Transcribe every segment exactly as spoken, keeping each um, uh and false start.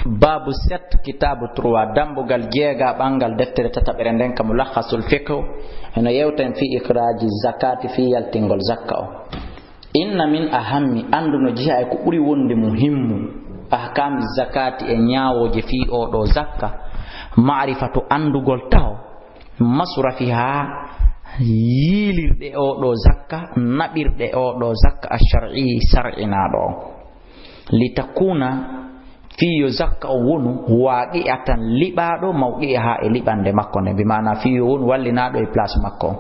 Baabu sept, kitaabu trois, dammbugal jeegaa, ɓanngal deftere tataɓere nden ka Mulakhasul Fiqh, eno yewten fii ikhraaji zakaati, fii yaltingol zakka on. Inna min ahammi, anndu no jeyaa e ko ɓuri wonde muhimmu, ahkaami zakaati, e ñaawooje fii oo ɗoo zakka, ma'rifatu, anndugol taho, masrafihaa, yiilirɗe oo ɗoo zakka, naɓirɗe oo ɗoo zakka, ash-shar'i, sar'inaaɗo on. Li takuuna, fii yo zakka on wonu, waaqi'atan, liɓaaɗo, mawqi'ahaa, e liɓannde makko nden, bi maana fii yo wonu wallinaaɗo e place makko on.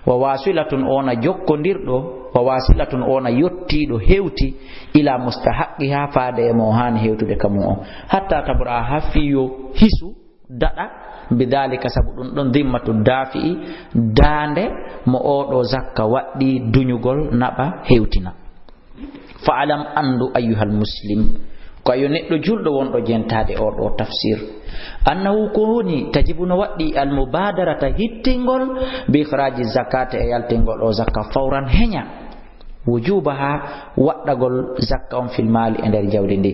Wa wasilatun, o wona jokkondirɗo, wa wasilatun, o wona yottiiɗo, hewti, ila mustahaqqihaa, faade e mo o haani hewtude ka mum on. Hatta tabra, haa fii yo hisu, daɗa, bidaalika, sabu ɗum ɗon, dimmatu daafi'i, daande mo oo ɗoo zakka waɗɗii duñugol, naɓa, hewtina. Fa'lam, anndu, ayyuhal muslim, ko yo neɗɗo julɗo wonɗo jentaade oo ɗoo tafsir, annahu, ko woni, tajibu, no waɗɗii, al mubaadarata, hittingol, bi ikhraaji zakaati, e yaltingol oo zakka, fawran, heña, wujuubahaa, waɗɗagol zakka on, fil maali, e nder jawdi ndi.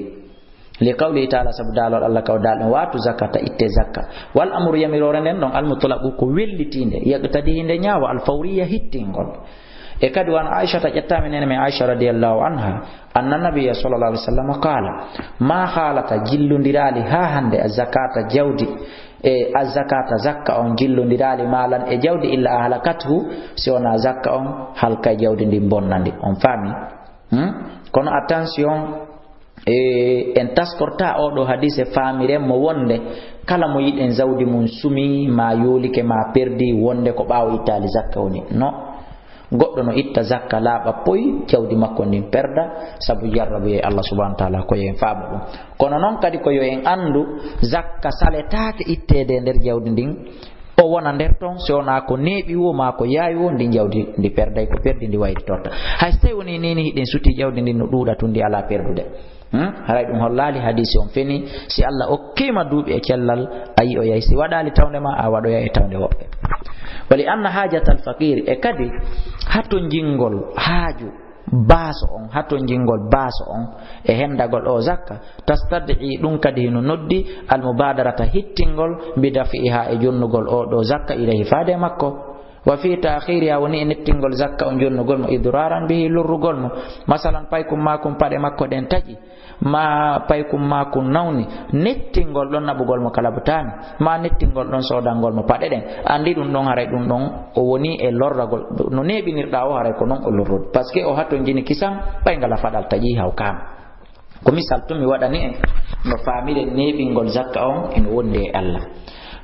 Li qawlihi ta'ala, sabu daalol Allah ka o daali ɗon, "Wa atu zakata, itte zakka." Wal amru, yamiroore nden ɗon, al mutlaqu, ko wellitiinde, yaqtadi, hinde ñaawa, al fawriya, hittingol. E kadi, wa an Aishata, ƴettaama e neene men Aisha radiyallahu anha, anna nabiyya sallallahu alaihi wasallam qala, ma khalata, jillondiraali haa hande, az zakata, jawdi, e az zakata, zakka on, jillondiraali maalan e jawdi, illa ahlakathu, si wona zakka on halkay jawdi ndin, bonnandi. On faami? Hmm? Kono attention, e, en taskorta oo ɗoo hadise, faamiren mo wonde kala mo yiɗen zawdi mum sumi, ma yoolike, ma perdi, wonde ko ɓaawo ittaali zakka woni. No. Goɗɗo no itta zakka laaɓa poy, jawdi makko ndin perda, sabu jarrabuyee Allah subhanahu wa ta'ala, ko yo en faamu ɗum. Kono non kadi ko yo en anndu, zakka saletaake itteede e nder jawdi ndin, o wona nder ton, si wonaa ko neeɓi woo maa ko yaawi woo, ndi jawdi ndi perday, ko perdi ndi waylitorta. Hay so tawi woni nii, ni hiɗen suti jawdi ndin no ɗuuɗa tun, ndi alaa perdude. Hmm? Haray ɗum hollaali hadiisi on feni, si Allah okkiima duuɓi e cellal, a yi'oyay. Si waɗaali tawnde ma, a waɗoyay e tawnde woɓɓe. Wa li anna haajatal faqiiri, e kadi hatonjingol haaju baaso on, hatonjingol baaso on e hendagol oo zakka, tastad'i, ɗum kadi hino noddi, al mubaadarata, hittingol, bi daf'ihaa, e jonnugol oo ɗoo zakka, ilayhi, faade e makko. Wa fii ta'khiirihaa, woni e nettingol zakka on, jonnugol mo, idraaran bihi, lorrugol mo. Masalan, paykum maakum paɗe makko ɗen taƴi, ma paykum maakum nawni, nettingol ɗon naɓugol mo ka labtaani, ma nettingol ɗon soodangol mo paɗe ɗen. Anndi ɗum ɗon, haray ɗum ɗon o woni e lorragol, no neeɓinirɗaa o, haray ko non o lorrodi. Parce que o hatonjini kisan, pay ngala faɗal taƴi hawkaama. Ko misal tun mi waɗani en, no faamiren neeɓingol zakka on ino wondi e Allah.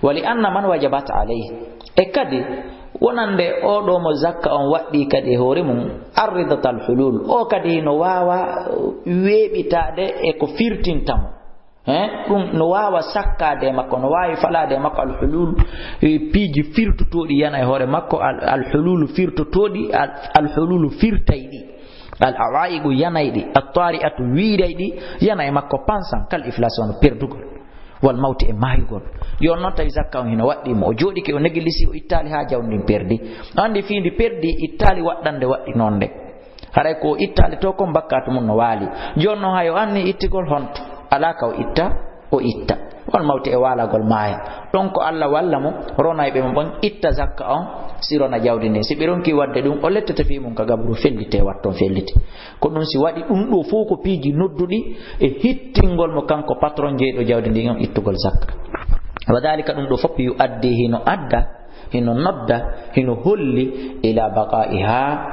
Wa li anna man wajabat alayhi. E kadi, wonande oo ɗoo mo zakka on waɗɗii kadi e hoore mum, arridatal hulul. O kadi no waawa weeɓitaade e ko firtinta mo. Hein? Ɗum no waawa sakkaade e makko, no waawi falaade e makko al hulul, e piiji firtotooɗi yana e hoore makko, al, al hululu firtotooɗi, al, al hululu firtayɗi. Al awaiqu yanayɗi, at tari'atu wiirayɗi yana e makko, pansan, kal iflas, wano perdugol, wal mawti, e maayugol. Yo non tawi zakka on hino waɗɗii mo, o jooɗike, o negilisi, o ittaali haa jawdi ndin perdi. Anndi fii ndi perdi, ittaali waɗɗande waɗɗi non nde. Haray ko o ittaali to kon, bakkaatu mum no waali. Jooni non, hay o anni ittigol, honto? Alaa ka o itta, o itta. Wal mawti, e waalagol, maaya. Ɗon ko Allah walla mo, ronayɓe mo ɓon itta zakka on, si rona jawdi ndin. Si ɓe ronkii waɗde ɗum, o lettete fii mum ka gaburu, fellite, watton fellite. Ko ɗum si waɗi ɗum ɗoo fow ko piiji nodduɗi e hittingol mo kanko patron jeyɗo jawdi ndin on ittugol zakka. Wa dhalika, ɗum ɗoo fof, yu addi, hino adda, hino nodda, hino holli ila baqaiha,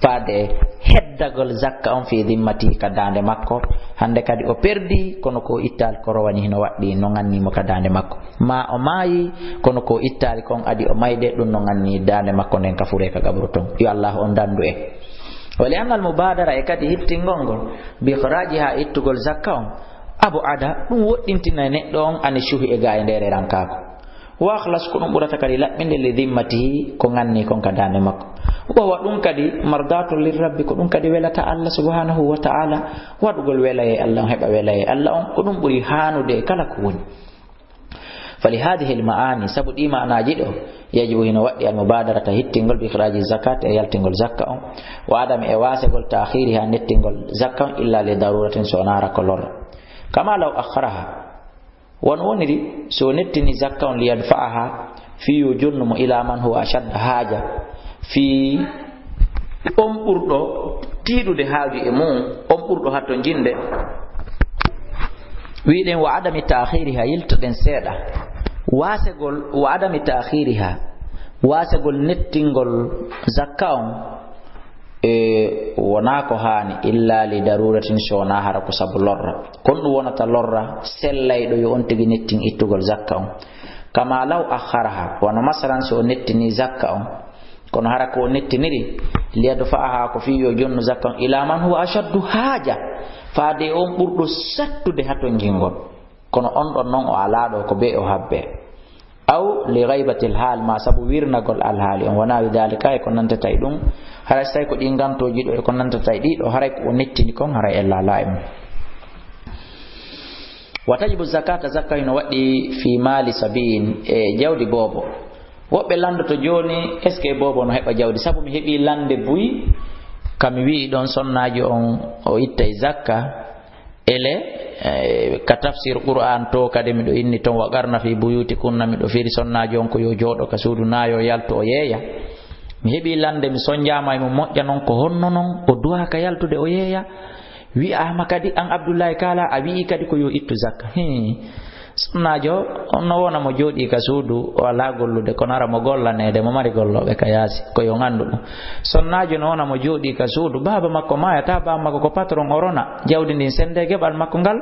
faade e heddagol zakka on fi dimmati, ka daande makko. Hande kadi o perdi, kono ko ittaali ko rowani hino waɗɗi no ŋanni mo ka daande makko. Ma o maayi, kono ko ittaali kon adi o mayde, ɗum no ŋanni daande makko nden ka fure ka gabru ton. Yo Allah on dandu en. Wa li anna al mubadara, e kadi hittingol ngol, bi ikhrajiha, ittugol zakka on, abu ada, ɗum woɗɗintina neɗɗo on ani shuhi e ga e ndere rankako. Wa akhlas, ko ɗum ɓurata kadi laɓɓinde, li dimmatihi, ko ŋanni kon ka daande makko. Wa huwa, ɗum kadi, mardatun lirrabbi, ko ɗum kadi welata Allah subhanahu wa ta'ala. Waɗugol welaye Allah on, heɓa welaye Allah on, ko ɗum ɓuri haanude e kala ko woni. Fa li hadhihi al ma'ani, sabu ɗi ma'anaji ɗo, yajibu, hino waɗɗi, al mubadarata, hittingol, bi ikhraji zakat, e yaltingol zakka on, wa adami, e wasegol, ta'khiriha, nettingol zakka on, illa li daruratin, so wonaa ko lorra. Kama law akharaha. Wano woniri, so o nettini zakka on, liyadfa'aha, fii yo jonnu mo, ila man huwa ashadda haaja, fii on ɓurɗo tiiɗude haaju e mum, on ɓurɗo hatto jinde. Wiɗen wa adami ta'khiriha, yiltoɗen seeɗa. Waasegol, wa adami ta'khiriha, waasegol nettingol zakka on, e wonaa ko haani, illa li daruratin, so wonaa hara ko sabu lorra. Kon ɗum wonata lorra sellayɗo yo on tigi nettin ittugol zakka on. Kama law akharaha, wano masalan so o nettini zakka on, kono hara ko o nettiniri, liyadfa'aha, ko fii yo jonnu zakka on, ila man huwa ashaddu haaja, faade on ɓurɗo sattude hatonjingol. Kono on ɗon non o alaa ɗo ko bee o habbe. Aw li ghaybatil hal, ma sabu wirnagol alhaali on, wa nahwi dhalika, e ko nantata e ɗum. Haray so tawi ko ɗi ngantooji ɗo e ko nantata e ɗi ɗo, haray ko o nettini kon, haray ella alaa e mum. Wa tajibu zakata, zakka hino waɗɗi fi mali sabiin, e jawdi boobo. Woɓɓe landoto jooni, est-ce que boobo no heɓa jawdi? Sabu mi heɓi lande buy, ka mi wi'i ɗon sonnaajo on o ittay zakka, ele, eh, ka tafsir Qur'an to kadi miɗo inni ton, "Wa qarna fi buyutikunna", miɗo firi sonnaajo on ko yo jooɗo ka suudu, na yo yaltu o yeeya. Mi heɓi lande, mi sonjaama e mum moƴƴa non, ko honno non o duwaaka yaltude o yeeya? Wi'aama kadi, an Abdullahi Kaala, a wi'i kadi ko yo ittu zakka. Hii. Sonnaajo on no wona mo jooɗii ka suudu, o alaa gollude, kono ara mo gollaneede, mo mari gollooɓe ka yaasi, ko yo on anndu ɗum. Sonnaajo no wona mo jooɗii ka suudu, baaba makko maaya, taa baaba makko ko patron, o rona jawdi ndin sende geɓal makko ngal,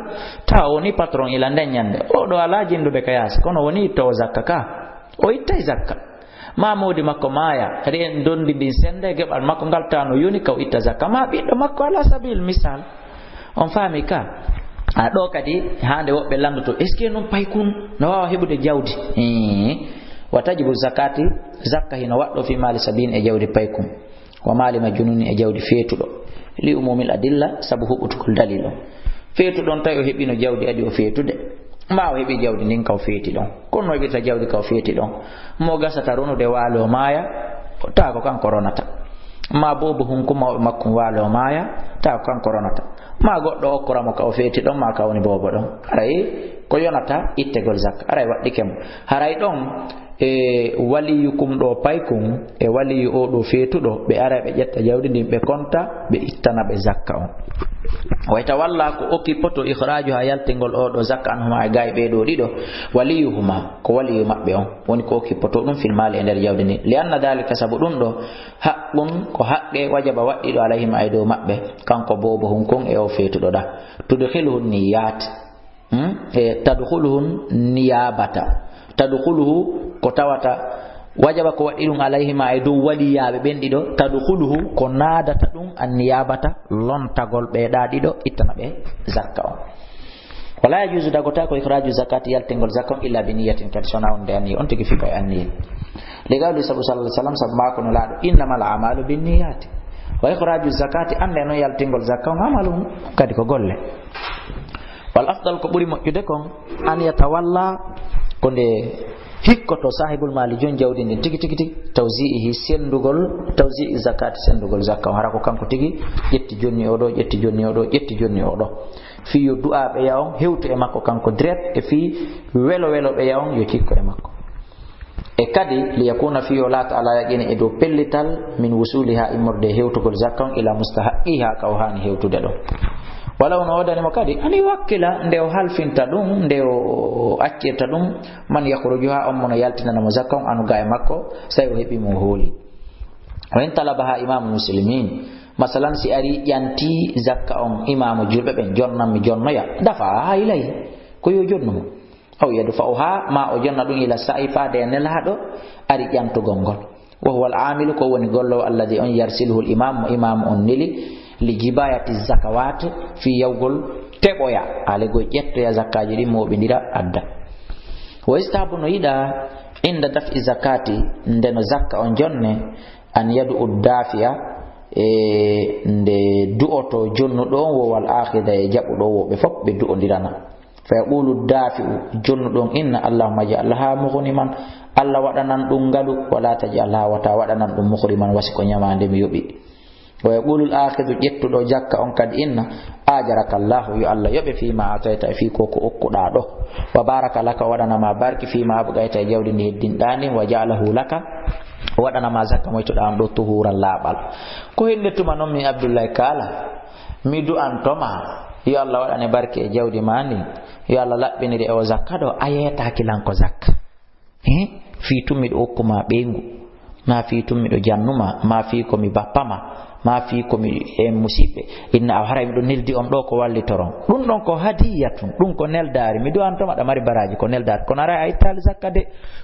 taa o woni patron ila nden ñande. O ɗo alaa jinndude ka yaasi, kono woni ittoowo zakka ka. O ittay zakka. Ma moodi makko maaya, kadi en dondi ndin sende geɓal makko ngal, taa no yoni ka o itta zakka. Ma ɓiɗɗo makko, ala sabil misal. On faami ka? A ɗo kadi, hande woɓɓe landoto, est-ce que non paykun no waawa heɓude jawdi? Hii. Wa tajibu zakati, zakka hino waɗɗo fi mali sabiin e jawdi paykun. Wa mali majnun e jawdi feetuɗo. Li umumil adilla, sabu huɓɓutugol dalil on. Feetuɗo on tawi o heɓino jawdi adi o feetude. Ma o heɓi jawdi ndin ka o feeti ɗon. Kono no heɓirta jawdi ka o feeti ɗon. Mo gasata ronude waalo maaya, taa ko kanko ronata. Ma boobo hunku mawɓe makko waalo maaya, taa ko kanko ronata. Ma goɗɗo okkora mo ka o feeti ɗon, ma ka woni boobo ɗon. Haray ko yonata ittegol zakka. Haray waɗɗike mo. Haray ɗon, e waliyu kum ɗo paykun, e waliyu o ɗo feetuɗo, ɓe ara ɓe ƴetta jawdi ndin, ɓe konta, ɓe ittana ɓe zakka on. Wa yatawalla, ko okkipoto ikhraajuha, yaltingol o ɗo zakka, anhuma, e gaay ɓe ɗo ɗiɗo, waliyuhuma, ko waliyu maɓɓe on, woni ko okkipoto ɗum fil mali e nder jawdi ndin. Li anna dhalika, sabu ɗum ɗo, haqqun, ko haqqe, wajaba, waɗɗiɗo, alayhima, e dow maɓɓe, kanko boobo hunkun e o feetuɗo ɗa. Tudkhiluhu niyat. Hmm? E, tadkhuluhu niyabata. Tadkhuluhu ko tawata, wajaba ko waɗi ɗum alayhima e dow waliyaaɓe ɓen ɗiɗo. Tadkhuluhu ko naadata ɗum an niyabata, lontagol ɓe ɗa ɗiɗo, ittana ɓe zakka on. Wala yajuzu, dagota ko ikhraju zakati, yaltingol zakka on, illa bi niyatin, kadi sona on nde anniya, on tigi fii ko e anniya. Li qawli sabu sallallahu alaihi wasallam, sabu maako no laaɗo, innamal a'malu bin niyati. Wa ikhraju zakati, annde noon yaltingol zakka on, amalun, kadi ko golle. Wal afdal, ko ɓuri moƴƴude kon, an yatawalla, ko nde hikkoto sahibul mali, jon jawdi ndin tigi tigi tigi, tawzi'ihi, sendugol, tawzi'i zakati, sendugol zakka on. Hara ko kanko tigi ƴetti jonni o ɗo, ƴetti jonni o ɗo, ƴetti jonni o ɗo. Fii yo du'a ɓeya on hewtu e makko kanko direct, e fii welo welo ɓeya on yo cikko e makko. E kadi, liyakuna, fii o laata ala yaqini, e dow pellital, min wusuliha, immorde e hewtugol zakka on, ila mustahaqqiha, ka o haani hewtude ɗon. Wala ono odani mo kadi, ani wakkila nde o halfinta ɗum, nde o accirta ɗum, man yakhrujuha, on mo no yaltinana mo zakka on, anu ga e makko, say o heɓi mo hooli. Wa in talabaha imamu muslimin, masalan, si ari ƴanti zakka on imamu julɓe ɓen, jonnan mi jonnoya, dafa ha ilay, ko yo jonnu mo. Aw yadfa'uha, ma o jonna ɗum ila sa'i, faade e nelaaɗo ari ƴantugol ngol. Wa huwa al-aamilu, ko woni gollowo, alladhi, on, yarsiluhu al-imam, mo imaamu on neli, li jibayati zakawat, fii yawgol teɓoya, ale go ƴettoya zakkaaji ɗin, mooɓindira, adda. Wa yustahabu, no yiɗa, inda daf'i zakati, nde no zakka on jonne, an yad'u dafi'a, e nde du'oto jonnuɗo on, wo wal akhida, e jaɓuɗo wo, ɓe fof ɓe du'ondirana. Fa yaqulu dafi'u, jonnuɗo on inna, "Allahumma ij'alha mughniman." Allah waɗanan ɗum ngalu, "Wala taj'alha," wata waɗanan ɗum, "mughriman," wasi ko ñamaande mi yoɓi. Wa yaqulul akhidhu, ƴettuɗo jakka on kadi inna, ajaraka Allahu, yo Allah yoɓe, fima atayta, e fii ko ko okkuɗaa ɗo. Wa baraka laka, o waɗana ma barki, fima abqayta, e jawdi ndi heddinɗaa ndin, wa ja'alahu laka, o waɗana ma zakka moytuɗaa on ɗo tuhuran, laaɓal. Ko hinde tuma non min Abdullahi Kaala, mi du'anto ma, yo Allah waɗane barki e jawdi ma ndin, yo Allah laɓɓinire e o zakka ɗo, a yeetaaki lan ko zakka. Eh? Fii tun miɗo okku ma ɓeyngu, ma fii tun miɗo jannu ma, ma fii ko mi bappa ma, ma fii ko mi en musiɓɓe. Inna, a haray miɗo neldi on ɗo ko wallitoron. Ɗun ɗon ko hadiyatun, ɗun ko neldaari. Mi du'anto ma, ɗa mari baraaji, ko neldaari. Kono haray a ittaali zakka de.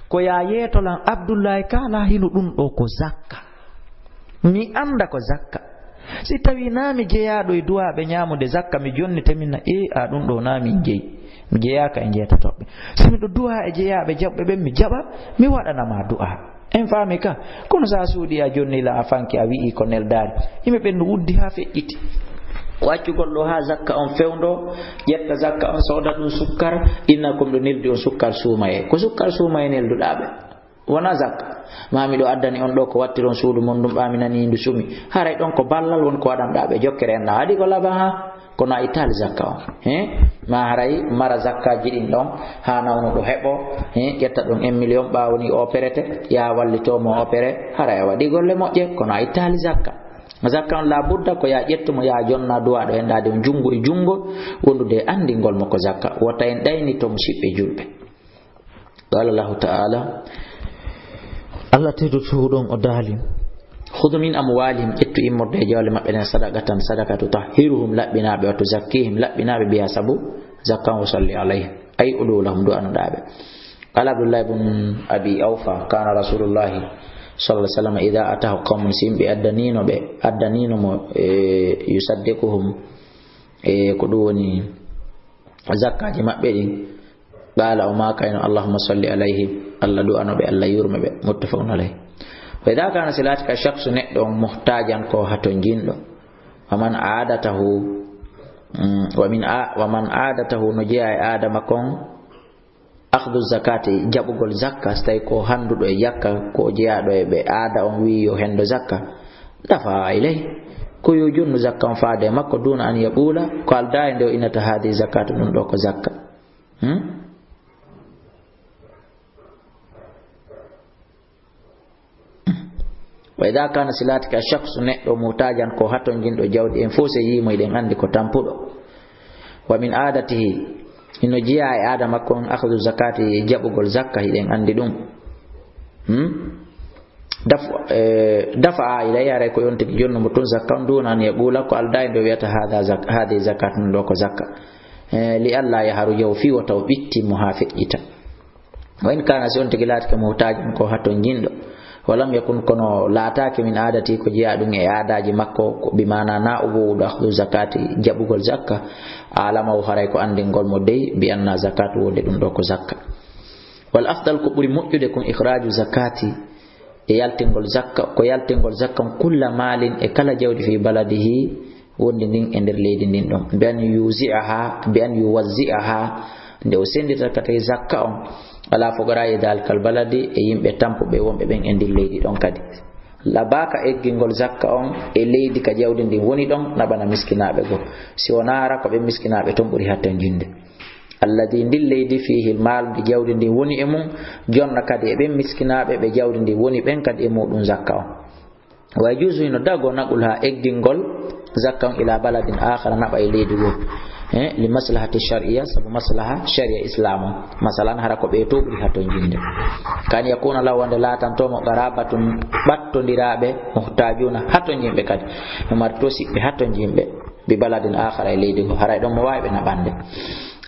Ko yo a yeeto lan, Abdullahi Kaala, hino ɗun ɗo ko zakka. Mi anda ko zakka. Si tawi naa mi jeyaaɗo e duwaaɓe ñaamude zakka, mi jonnite min na, ee, a ɗun ɗo naa min jeyi. Mi jeyaaka e jeetatoɓe. Si miɗo duwaa e jeyaaɓe jaɓɓe ɓen, mi jaɓa, mi waɗana ma du'aa. En faami ka? Kono sa suuɗii a jonni la a fanki a wi'i ko neldaari. Yimɓe ɓen no wuddi haa feƴƴiti. Ko accugol ɗo haa zakka on fewndo, ƴetta zakka on sooda ɗun sukkar, inna ko miɗo neldi on sukkar suumayee. Ko sukkar suumayee nelduɗaa ɓe. Wona zakka. Ma miɗo addani on ɗo ko wattiron suudu mon ndun, ɓaa mi nanii ndu sumi. Haray ɗon ko ballal won ko waɗanɗaa ɓe jokkere en na. Waɗi ko laban ha? Kono a ittaali zakka on. He? Ma haray mara zakkaaji ɗin ɗon, haa nawnuɗo heɓo, he, ƴetta ɗon un million ɓaawo ni o operete, yaa wallitoo mo opere, haray a waɗi golle moƴƴe, kono a ittaali zakka. Zakka on laa budda ko yaa ƴettu mo, yaa jonna duwaaɗo hen ɗaade on junngo e junngo, wondude e anndingol mo ko zakka. Wota en ɗaynito musiɓɓe julɓe. Qala Allahu ta'ala, Allah tedduɗo ɗon o daali, "Khudh min amwalihim," ƴettu immorde e jawle maɓɓe ɗen, "sadaqatan," sadaka, "tutahhiruhum," laɓɓinaaɓe, "wa tuzakkihim," laɓɓinaaɓe, "biha," sabu zakka on, "wa salli alayhim," ay udu lahum, du'anoɗaa ɓe. Qala Abdullah ibn Abi Awfa, "Kana Rasulullahi sallallahu alayhi wasallam idha atahu qawmun," si yimɓe addaniino ɓe, addaniino mo, e, "yusaddiquhum," e, ko ɗum woni zakkaaji maɓɓe ɗin, qaala, o maakayno, "Allahumma salli alayhim," Allah du'ano ɓe, Allah yurme ɓe, muttafaqun alayh. Wa idha kana, si laati ka shakhsu, neɗɗo on, muhtajan, ko hatonjinɗo, wa man aadatahu, mm, wa min a-, wa man aadatahu, no jeyaa e aada makko on, akhdhu zakati, jaɓugol zakka, si tawi ko handuɗo e jakka, ko jeyaaɗo e ɓe aada on wi'i yo hendo zakka, dafa ilayh, ko yo jonnu zakka on faade e makko, duna an yaqula, ko aldaa e nde o innata, "Hadi zakatu," ɗum ɗo ko zakka. Hmm? Wa idha kana, si laatike, ash-shakhsu, neɗɗo, muhtajan, ko hatonjinɗo jawdi, en fof se yiimo, eɗen anndi ko tampuɗo. Wa min aadatihi, ino jeyaa e aada makko on, akhdhu zakati, jaɓugol zakka, eɗen anndi ɗum. Hmm? Daf-, eh, dafa'a ilayhi, haray ko on tigi jonnu mo tun zakka on, duna an yaqula, ko aldaa e nde o wi'ata, "Hadha zak-, hadhihi zakat," ɗum ɗo ko zakka. Eh, li alla yahruja, fii wota o ɓitti mo haa feƴƴita. Wa in kana, si on tigi laatike, muhtajan, ko hatonjinɗo, wa lam yakun, kono laataake, min aadati, ko jeyaa ɗum e aadaaji makko, ko bi maana na o wowuɗo akhdhu zakati, jaɓugol zakka, alamahu, haray ko anndingol mo dey, bi anna zakat, wonde ɗum ɗo ko zakka. Wal afdal, ko ɓuri moƴƴude kon, ikhraju zakati, e yaltingol zakka, ko yaltingol zakka on, kulla maalin, e kala jawdi, fi baladihi, wondi ndin e nder leydi ndin ɗon, bi an yuzi'aha, bi an yuwazzi'aha, nde o sennditata kadi zakka on, ala fuqara'i dhalikal baladi, e yimɓe tampuɓe wonɓe ɓen e ndin leydi ɗon kadi. Labaaka eggingol zakka on e leydi ka jawdi ndin woni ɗon, na bana miskinaaɓe goo. Si wonaa hara ko ɓen miskinaaɓe ton ɓuri hattonjinde. Alladhi, ndin leydi, fihi al-mal, ndi jawdi ndin woni e mum, jonna kadi e ɓen miskinaaɓe ɓe jawdi ndin woni ɓen kadi e muɗum zakka on. Wa yajuzu, hino dagoo, naqluha, eggingol zakka on, ila baladin akhara, naɓa e leydi goo. Eh, li maslahati shar'iyya, sabu maslaha sharia islam on. Masalan, hara ko ɓe to ɓuri hatonjinde. Kan yakuna lahu, wonde laatanto mo, qarabatun, ɓattondiraaɓe, muhtajuna, hatonjinɓe kadi. No mari to siɓɓe hatonjinɓe. Bi baladin akhara, e leydi goo, haray ɗon mo waawi ɓe naɓande.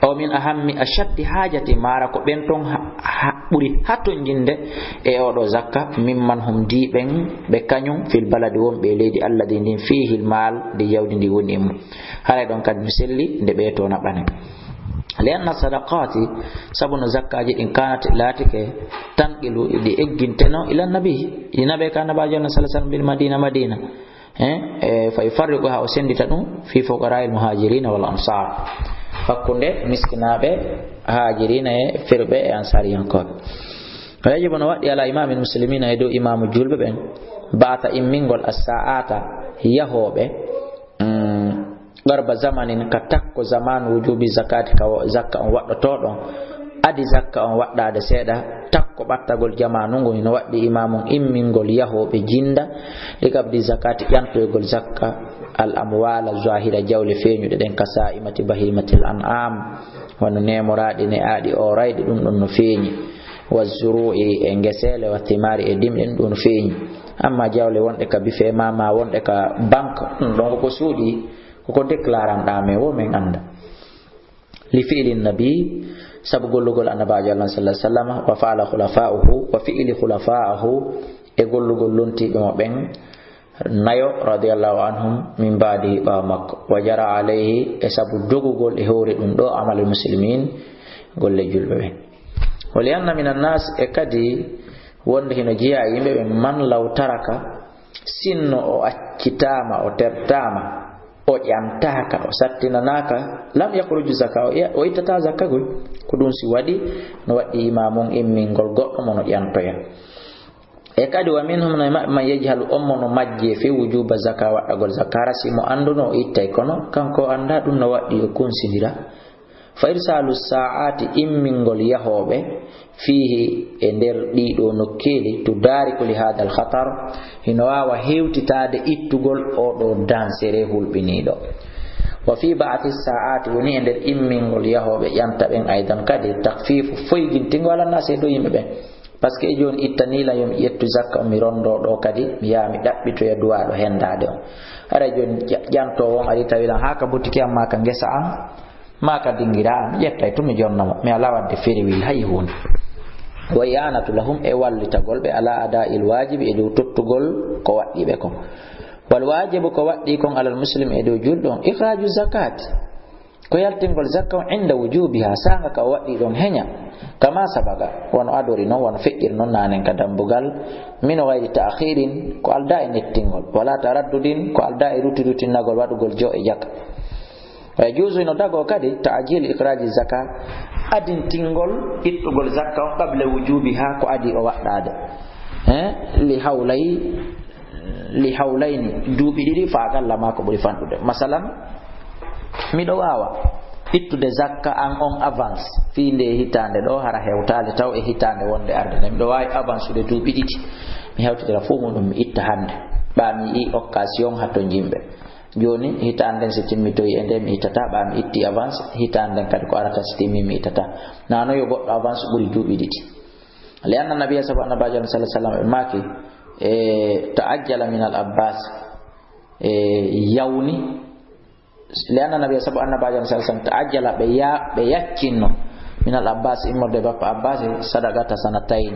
Aw min ahammi ashaddi hajati, mara ko ɓen ton ha-, ha-, ɓuri hatonjinde e oɗo zakka, mimman, hum, ndi ɓen ɓe kañum, fil baladi, wonɓe e leydi, alladi, ndin, fihil mal, ndi jawdi ndi woni e mum. Haray ɗon kadi no selli nde ɓe to naɓane. Li anna sadaqati, sabu no zakkaaji ɗin, kanat, laatike, tanqilu, ɗi egginteno, ila nabi, ɗi naɓe ka nabaajo Allah sallallahu alaihi wasallam, bil madina, madina. Eh, eh, fa yufarriquha, o senndita ɗum, fi fuqara'il muhajirina wal ansar, hakkunde miskinaaɓe, haajirina e firɓe e ansariyankooɓe. Wa yajibu, no waɗɗi, ala imamil muslimina, e dow imaamu julɓe ɓen, Ba'atha immingol as-sa'ata yahooɓe, mm, qarba zamanin ka takko zaman wujubi zakati ka wo-, zakka on waɗɗotoo ɗon. Adi zakka on waɗɗaade seeɗa, takko ɓattagol jamaanu ngun hino waɗɗi imaamun immingol yahooɓe jinda, li qabdi zakati ƴantoygol zakka, al amwala zahira jawle feeñuɗe ɗen ka sa'imati bahimatil an'am, wano neemoraaɗi ne aaɗi oorayɗi ɗum ɗon no feeñi. Wa zuru'i e ngeseele, wa thimari e dimɗe ɗum ɗon no feeñi. Amma jawle wonɗe ka bife ma, ma wonɗe ka banque, ɗum ɗon ko ko suuɗi, ko ko déclaranɗaa men wo men annda. Li fi'li nabi, sabu gollugol annabaajo Allah sallallahu alaihi wasallam, wa fa'ala khulafa'uhu, wa fi'li khulafa'uhu, e gollugol lontiiɓe mo ɓen nayo radiyallahu anhum min ba'dihi ɓaawo makko, wa jara alayhi, e sabu dogugol e hoore ɗum ɗo amalul muslimin, golle julɓe ɓen. Wa li anna minan nas, e kadi wonde hino jeyaa e yimɓe ɓen, man law taraka, sinno o accitaama, o tertaama, o ƴantaaka, o sattinanaaka, lam yakhruju zaka, o, o ittataa zakka goy. Ko ɗum si waɗi, no waɗɗi imaamun immingol goɗɗo mo no ƴantoya. E kadi wa minhum, no e maɓɓe man yajhalu, on mo no majjee fi wujuba zaka, waɗɗagol zakka, hara si mo annduno o ittay, kono kanko o anndaa ɗum no waɗɗi o kunsindira. Fa irsalu sa'ati, immingol yahooɓe, fihi, e nder ɗiɗo nokkeeli, tudariku li hadha al khatar, hino waawa hewtitaade ittugol oɗo dansere hulɓiniiɗo. Wa fi ba'thi sa'ati, woni e nder immingol yahooɓe ƴanta ɓen aydan kadi, takfifu, foygintingol ala nasi e dow yimɓe ɓen. Parce que e jooni ittanii lan yo mi ƴettu zakka on, mi ronndoo ɗoo kadi, mi yaha mi ɗaɓɓitoya duwaaɗo henndaade on. Hara jooni ƴa-, ƴantoowo on ari tawi lan haa ka botiki am maa ka ngesa am, maa ka dingira am, mi ƴettay tun mi jonna mo. Mi alaa waɗde feriwil hay huunde. Wa i'anatu lahum, e wallitagol ɓe, ala ada'il waajibi, e dow tottugol ko waɗɗii ɓe kon. Wal waajibu, ko waɗɗii kon, alal muslim, e dow julɗo on, ikhraaju zakaati. Ko yaltingol zakka on inda wujubiha, saanga ka o waɗɗii ɗon heña. Kama sabaga, wano adori non, wano feƴƴiri non naanen ka dambugal. Min ghayri ta'khirin, ko aldaa e nettingol. Wala taraddudin, ko aldaa e ruti rutinnagol waɗugol jo e jaka. Wa yajuzu, hino dagoo kadi, ta'jilu ikhraji zaka, adintingol ittugol zakka on qabla wujubiha, ko adii o waɗɗaade. Eh, li hawlay li hawlayni, duuɓi ɗiɗi, fa aqalla, maa ko ɓuri fanɗude. Masalan, miɗo waawa ittude zakka an on avance fii ndee hitaande ɗoo, hara hewtaali taw e hitaande wonde arde nde. Miɗo waawi avancude duuɓi ɗiɗi, mi hewtidira fuu muɗum, mi itta hannde, ɓaa mi yi'i occasion hatto njimɓe. Jooni, hitaande nden si timmitoyi e nde, mi ittataa, ɓaa mi itti avance, hitaande nden kadi ko arata si timmi, mi ittataa. Nano yo goɗɗo avance ɓuri duuɓi ɗiɗi. Li anna nabiyya, sabu annabaajo sallallahu alaihi wasallam, ɓe maaki, e, ta'ajjala min al Abbas, e, yawni. Li anna nabiyya, sabu annabaajo sallallahu alaihi wasallam, ta'ajjala, ɓe ya-, ɓe yaccinno, min al Abbas, immorde bappa Abbas, sadaqata sanatayn,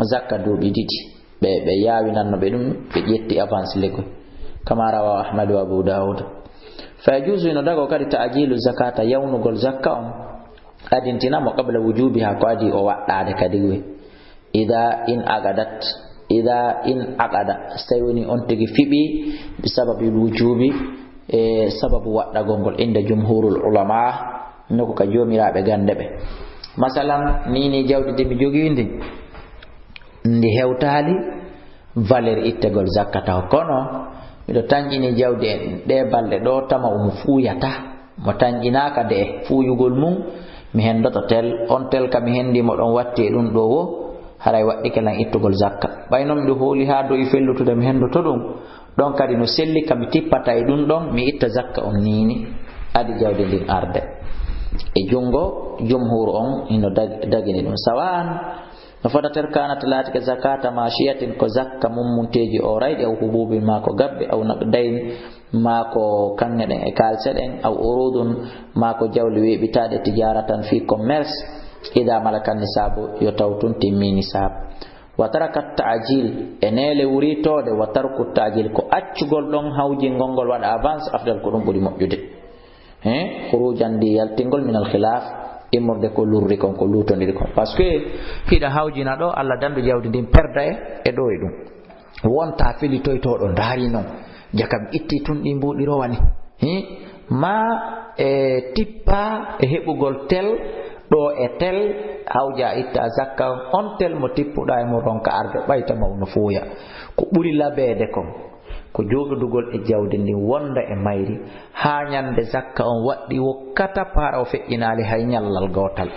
zakka duuɓi ɗiɗi. Ɓe, ɓe yaawinanno ɓe ɗum, ɓe ƴetti avance legoy. Kama rawa Ahmad wa Abu Dawud. Fa yajuzu, ino dago kadi, ta'jilu zakata, yawnugol zakka on, adintina mo qabla wujubiha, ko adii o waɗɗaade kadi we. Ida in aqadat, ida in aqada, so tawi woni on tigi fiɓi, bi sababil wujubi, e sababu waɗɗagol ngol, inda jumhurul ulama, nokku ka joomiraaɓe gannde ɓe. Masalan, ni, ni jawdi ndi mi jogii ndi, ndi hewtaali valeur ittegol zakka taw. Kono miɗo tanƴini jawdi en ɗee balɗe ɗoo, tama omo fuuyata. Mo tanƴinaaka de fuuyugol mum, mi henndoto tel, on tel ka mi henndii mo ɗon watti e ɗum ɗoo wo, haray waɗɗike lan ittugol zakka. Ɓay non miɗo hooli haa do'i fellutude mi henndoto ɗum, ɗon kadi no selli ka mi tippata e ɗum ɗon, mi itta zakka on niini, adi jawdi ndin arde. E junngo jumhuur on hino dag-, dagini ɗum. Sawa'an, no fota ter kanat laatike zakata mashiyatin, ko zakka mummunteeji oorayɗi, aw hububin, maa ko gabbe, aw naqdayn, maa ko kaŋŋe ɗen e kaalse ɗen, aw urudun, maa ko jawle weeɓitaaɗe, tijaratan, fii commerce, ida malakan nisaabu, yo taw tun timmi nisaab. Wa tarakat ta'jil, e neele wuriitooɗe, wa tarku ta'jil, ko accugol ɗon hawjingol ngol waɗa avance, afdal, ko ɗum ɓuri moƴƴude. Hein? Khurujan, ndi yaltingol, min al khilaf, immorde ko lurri kon, ko luutondiri kon. Parce que hiɗa hawjina ɗo, Allah dandu jawdi ndin perda e, e ɗo e ɗum. Wonta felitoytoɗo ndaari non. Jakam itti tun ɗi mbuɗi rowani. Hi? Ma e tippa e heɓugol tel ɗo e tel, hawja itta zakka on, on tel mo tippuɗa e mum ronka arde ɓayta mawno fuuya. Ko ɓuri labeede kon, ko joɗodugol e jawdi ndin wonda e mayri, haa ñande zakka on waɗɗi wokkata paara o feƴƴinaali hay ñallal gootal.